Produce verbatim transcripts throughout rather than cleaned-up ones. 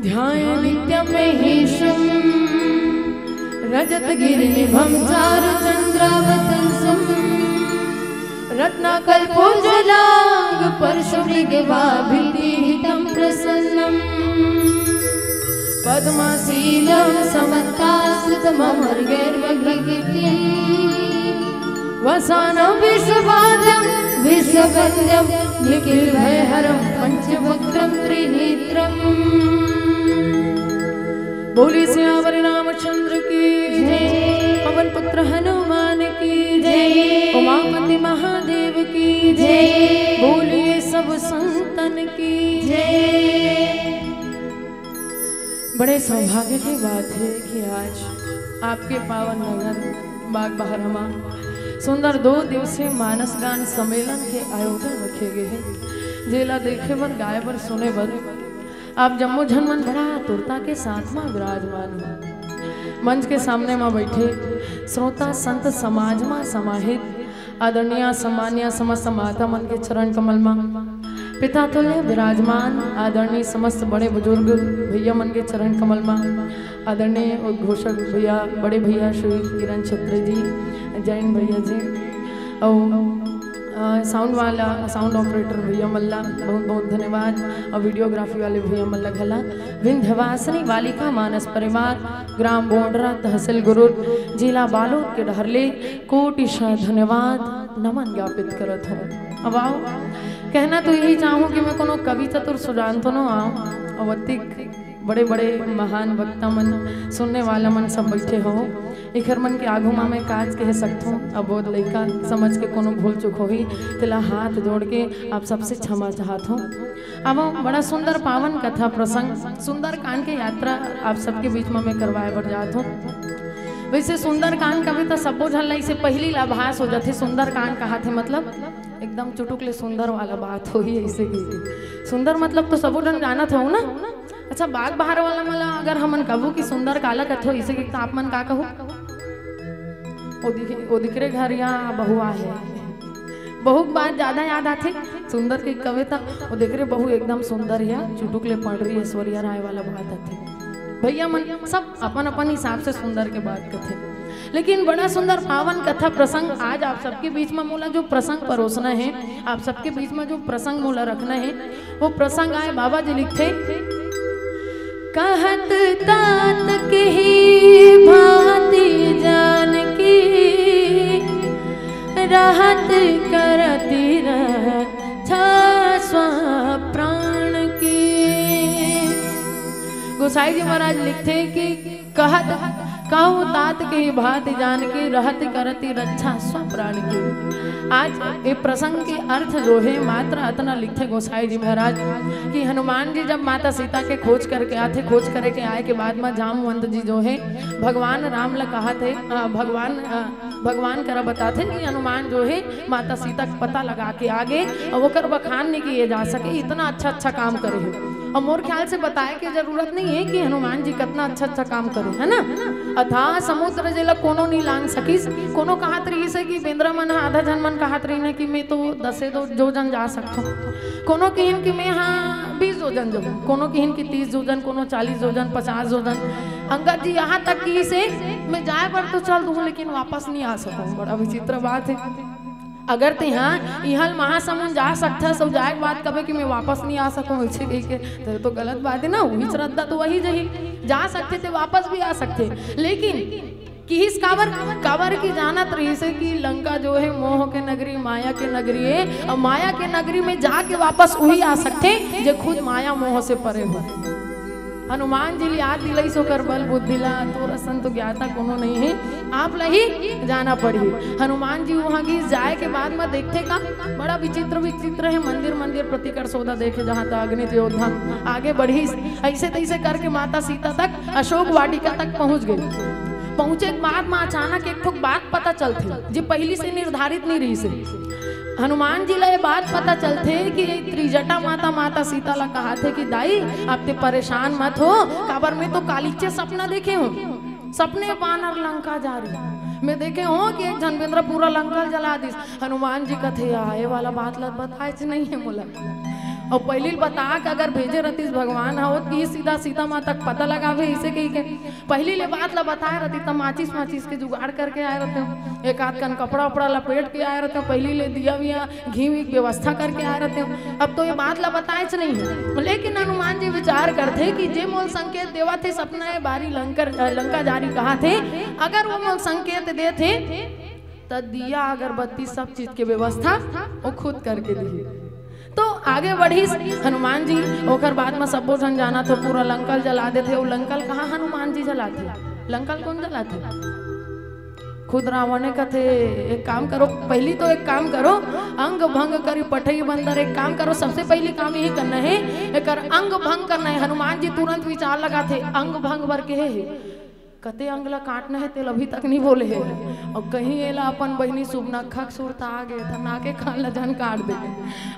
ध्याय नित्यमेहिषं रजतगिरिनिभं चारुचन्द्रावतंसम्। रत्नाकल्पोज्ज्वलाङ्गपरशुमृगवाभितिहितं प्रसन्नम्। पद्मासीनं समन्तासुतममर्गैर्वग्रगतिम्। वसानं विश्वपालं विश्ववन्द्यं निखिलभयहरं पञ्चवक्त्रं त्रिनेत्रम्। बोलिए सियावर रामचंद्र की जय, पवन पुत्र हनुमान की जय, उमापति महादेव की जय, बोलिए सब संतन की जय। बड़े सौभाग्य की बात है कि आज आपके पावन नगर बाग बहरमा सुंदर दो दिवसीय मानस गान सम्मेलन के आयोजन रखे गए हैं। जेला देखे बर, गाए बर, सुने बर आप जम्मो झन मन बड़ा आतुरता के साथ मा विराजमान हो। मंच के सामने मा बैठे श्रोता संत समाज मा समाहित आदरणीय सम्मानीय समस्त माता मन के चरण कमल मा, पिता तुल्य विराजमान आदरणीय समस्त बड़े बुजुर्ग भैया मन के चरण कमल मा, आदरणीय उद्घोषक भैया, बड़े भैया श्री किरण छेत्री जी, जैन भैया जी, और अ, साउंड वाला, साउंड ऑपरेटर भैया मन ला बहुत बहुत धन्यवाद, और वीडियोग्राफी वाले भैया मन ला घला विंध्यवासिनी बालिका मानस परिवार, ग्राम बोंडरा, तहसील गुरुद, जिला बालोद के डहर ले कोटिशः धन्यवाद नमन ज्ञापित करत हूँ। अब आओ, कहना तो यही चाहूँ कि मैं कोनो कवि चतुर सुजान तो न आऊँ, अवतिक बड़े-बड़े महान वक्ता मन, सुनने वाला मन सब बैठे हो, एखर मन के आगू मा मैं काज कह सकथों। अब वो लइका समझ के कोनो भूल चूक होही, तेला हाथ जोड़ के आप सबसे क्षमा चाहत हूँ। अब बड़ा सुंदर पावन कथा प्रसंग सुंदरकांड के यात्रा आप सबके बीच मा मैं करवाए बर जात हूँ। वैसे सुंदरकांड कभी तो सबो झन ला इसे पहली लाभास हो जाथे, सुंदरकांड कहा थे मतलब एकदम चुटुक ले सुंदर वाला बात होही। ऐसे की सुंदर मतलब तो सबो झन जानत हो ना। अच्छा, बाग बहार वाला मन ला अगर हमन कबू कि सुंदर काला कथो, इसे कि त आप मन का कहो? ओ दिख-, ओ दिखरे घर या बहुआ है। बहू के बात ज्यादा याद आथे। सुंदर के कविता, ओ देख रे बहू एकदम सुंदर है, चुटुक ले पढ़ रही ऐश्वर्या राय वाला बात आथे। भैया मन सब अपन अपन हिसाब से सुंदर के बात कथे, लेकिन बड़ा सुंदर पावन कथा प्रसंग आज आप सबके बीच में मोला जो प्रसंग परोसना है, आप सबके बीच में जो प्रसंग मोला रखना है, वो प्रसंग आए बाबा जी लिखथे, कहत तात के ही भांति जान की, रहत करती रक्षा स्व प्राण की। गोसाई जी महाराज लिखथे कि कहत कहूँ तात के ही भांति जान की, रहत करती रक्षा स्व प्राण की। आज ये प्रसंग के अर्थ जो है मात्र अतना लिखथे गोसाई जी महाराज कि हनुमान जी जब माता सीता के खोज करके आथे, खोज करे के आए के बाद में जामवंत जी जो है भगवान राम ला कहा थे, अ, भगवान, अ, भगवान करा बताथे कि हनुमान जो है माता सीता के पता लगा के आगे, अउ ओकर बखान नहीं किए जा सके, इतना अच्छा अच्छा काम करे है। और मोर ख्याल से बताए के जरूरत नहीं है कि हनुमान जी कितना अच्छा अच्छा काम करे, है ना। अथाह समुद्र जेला कोनो नहीं लांग सकिस। कोनो कहत रहिस है कि बेंदरा मन ह, आधा झन मन कहत रहिन है कि मैं तो दसे दो जोजन जा सकथों, कोनो किहिन कि मैं हाँ बीस जोजन जाऊँ, कोनो किहिन कि तीस जोजन, कोनो चालीस जोजन, पचास जोजन। अंगद जी यहाँ तक कि इसे मैं जाए बर तो चल दूँ, लेकिन वापस नहीं आ सकूँ। बड़ा विचित्र बात है। अगर ते हाँ इहल महासमुंद जा सकथस अउ जाए के बाद कबे कि मैं वापस नहीं आ सकूँ, ऐसे कह के, तो, तो गलत बात है ना। वही श्रद्धा तो वही जही, जा सकथे ते वापस भी आ सकथे, लेकिन किहिस काबर, काबर की जानत रहिस है कि लंका जो है मोह के नगरी, माया के नगरी है, और माया के नगरी में जाके वापस वही आ सकथे जे खुद माया मोह से परे हो। हनुमान जी ला याद दिलाइस ओकर बल बुद्धि ला, तोर असन तो ज्ञाता कोनो नहीं है, आप ला ही जाना पड़ही। हनुमान जी वहाँ गिस, जाए के बाद में देखथे का बड़ा विचित्र विचित्र है मंदिर, मंदिर प्रतिकर सौदा देखे जहाँ तक अग्नि योद्धा आगे बढ़िस, ऐसे तैसे करके माता सीता तक अशोक वाटिका तक पहुँच गई। पहुँचे के बाद में अचानक एक ठो बात पता चलथे जे पहली से निर्धारित नहीं रहिस है। हनुमान जी ला ये बात पता चलथे कि ये त्रिजटा माता, माता सीता ला कहाथे कि दाई, अब ते परेशान मत हो, काबर मैं तो कालीचे सपना देखे हूँ। सपने बानर लंका जा रही। मैं देखे हूँ कि एक झन बेंदरा पूरा लंका जला दिस। हनुमान जी कथे, "आए वाला बात ला बताए नहीं है मोला।" अउ पहिली ल बता के अगर भेजे रतिस भगवान ह, ओ कि सीधा सीता माता के पता लगावे, अइसे कहिके पहिली ले बात ल बताए रतिस, त माचिस, माचिस के जुगाड़ करके आए रतिस, एक आध कन कपड़ा उपड़ा लपेट के आए रतिस, पहिली ले दिया विया घी वी के व्यवस्था करके आए रतिस। अब तो ये बात ल बताएच नइ हे, लेकिन हनुमान जी विचार करथे कि जे मोला संकेत देवत हे सपना ए बारी लंकर-, अ, लंका जारी कहत हे, अगर वो मोला संकेत देथे त दिया अगरबत्ती सब चीज के व्यवस्था वो खुद करके दिही। तो आगे बढ़िस हनुमान जी, ओकर बाद म सब्बो झन जानत हो पूरा लंका ल जला देथे। वो लंका ल कहाँ हनुमान जी जलाथे? लंका ल कोन जलाथे? खुद रावणे कथे, "एक काम करो, पहिली तो एक काम करो, अंग भंग करी पठई बंदर, एक काम करो, सबसे पहिली काम यही करना हे, एकर अंग भंग करना हे।" हनुमान जी तुरंत विचार लगाथे, अंग भंग बर केहे हे, कते अंग ला काटना हे, तेला अभी तक नइ बोले हे। अउ कहीं एला अपन बहिनी सुबनखा के सुरता आ गे, त नाके कान ला झन काट दे।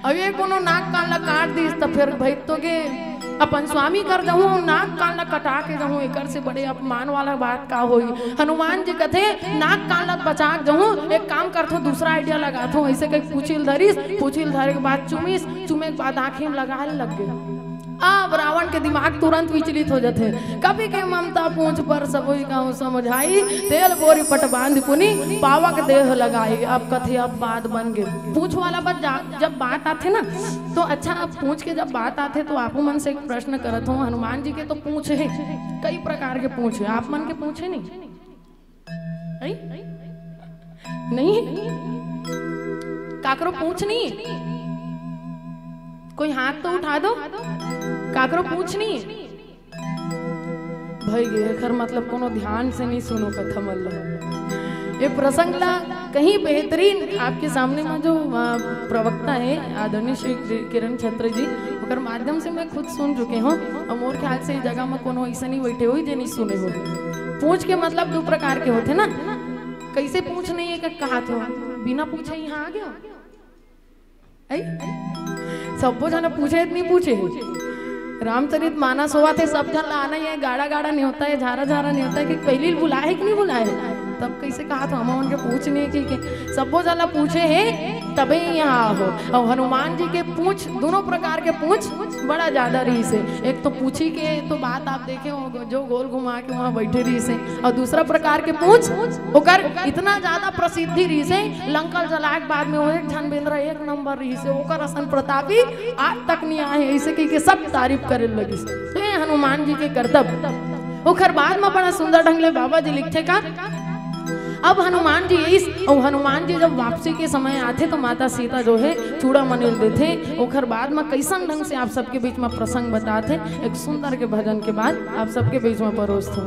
अब ये कोनो नाक कान ला काट दिस, त फेर भई तो गे अपन स्वामी कर जहूँ, नाक कान ला कटा के जहूँ, एकर से बड़े अपमान वाला बात का होही? हनुमान जी कथे, "नाक कान ला बचा के जहूँ, एक काम करथों, दूसरा idea लगाथों।" अइसे कहिके पूछी ल धरिस, पूछी ल धरे के बाद चुमिस, चुमे के बाद आँखी म लगाए ल लग गे। अब रावण के दिमाग तुरंत विचलित हो जाथे। कवि के ममता पूंछ पर सबोई कहूँ समझाई, तेल बोरी पट बांध पुनी, पावक देह लगाई। अब कथे, अब बात बन गे। पूंछ वाला बात जा-, जब बात आथे ना, तो अच्छा, अब पूंछ के जब बात आथे, तो आपो मन से एक प्रश्न करत हूँ, हनुमान जी के तो पूंछ हे, कई प्रकार के पूंछ हे, आप मन के पूंछ हे नहीं? हैं? नहीं? काकरो पूंछ नहीं? कोई हाथ तो उठा दो। काकरो पूंछ नहीं? भई गे, एखर मतलब कोनो ध्यान से नहीं सुनो कथा मन ला। ये प्रसंग ला कहीं बेहतरीन आपके सामने में जो, आ, प्रवक्ता है आदरणीय श्री किरण छत्र जी, ओकर माध्यम से मैं खुद सुन चुके हूँ। और मोर ख्याल से ये जगह में कोनो ऐसा नहीं बैठे हुई जे नहीं सुने हो। पूंछ के मतलब दो प्रकार के होथे ना। कैसे पूंछ नहीं है कि कहा तो बिना पूछे यहाँ आ गया। ऐ? सब्बो झन पूछे त नहीं पूछे। रामचरित मानस होवत हे, सब झन ला आना ही है, गाड़ा गाड़ा नेवता है, झारा झारा नेवता है कि पहिली ल बुलाए हे कि नहीं बुलाए हे? तब कैसे कहा तो हम उनके पूछ नहीं कि, कि सब्बो झन ला पूछे हे तबे यहाँ हो। और हनुमान जी के पूंछ, दोनों प्रकार के पूंछ बड़ा ज्यादा रहिस हे। एक तो पूछी के तो बात आप देखे हो, जो गोल घुमा के वहाँ बैठे रहिस हे, और दूसरा प्रकार के पूंछ ओकर इतना ज्यादा प्रसिद्धि रहिस हे, लंका ल जलाए के बाद में वो एक झन बेंदरा एक नंबर रहिस हे, ओकर असन प्रतापी आज तक नहीं आए हे, ऐसे कह के सब तारीफ करे लगिस। तो ये हनुमान जी के करतब। ओखर बाद में बड़ा सुंदर ढंग ले बाबा जी लिखथे का, अब हनुमान जी इस, और हनुमान जी जब वापसी के समय आथे तो माता सीता जो है चूड़ामणि ल देथे। ओखर बाद में कैसन ढंग से आप सबके बीच में प्रसंग बताथे, एक सुंदर के भजन के बाद आप सबके बीच में परोसथों।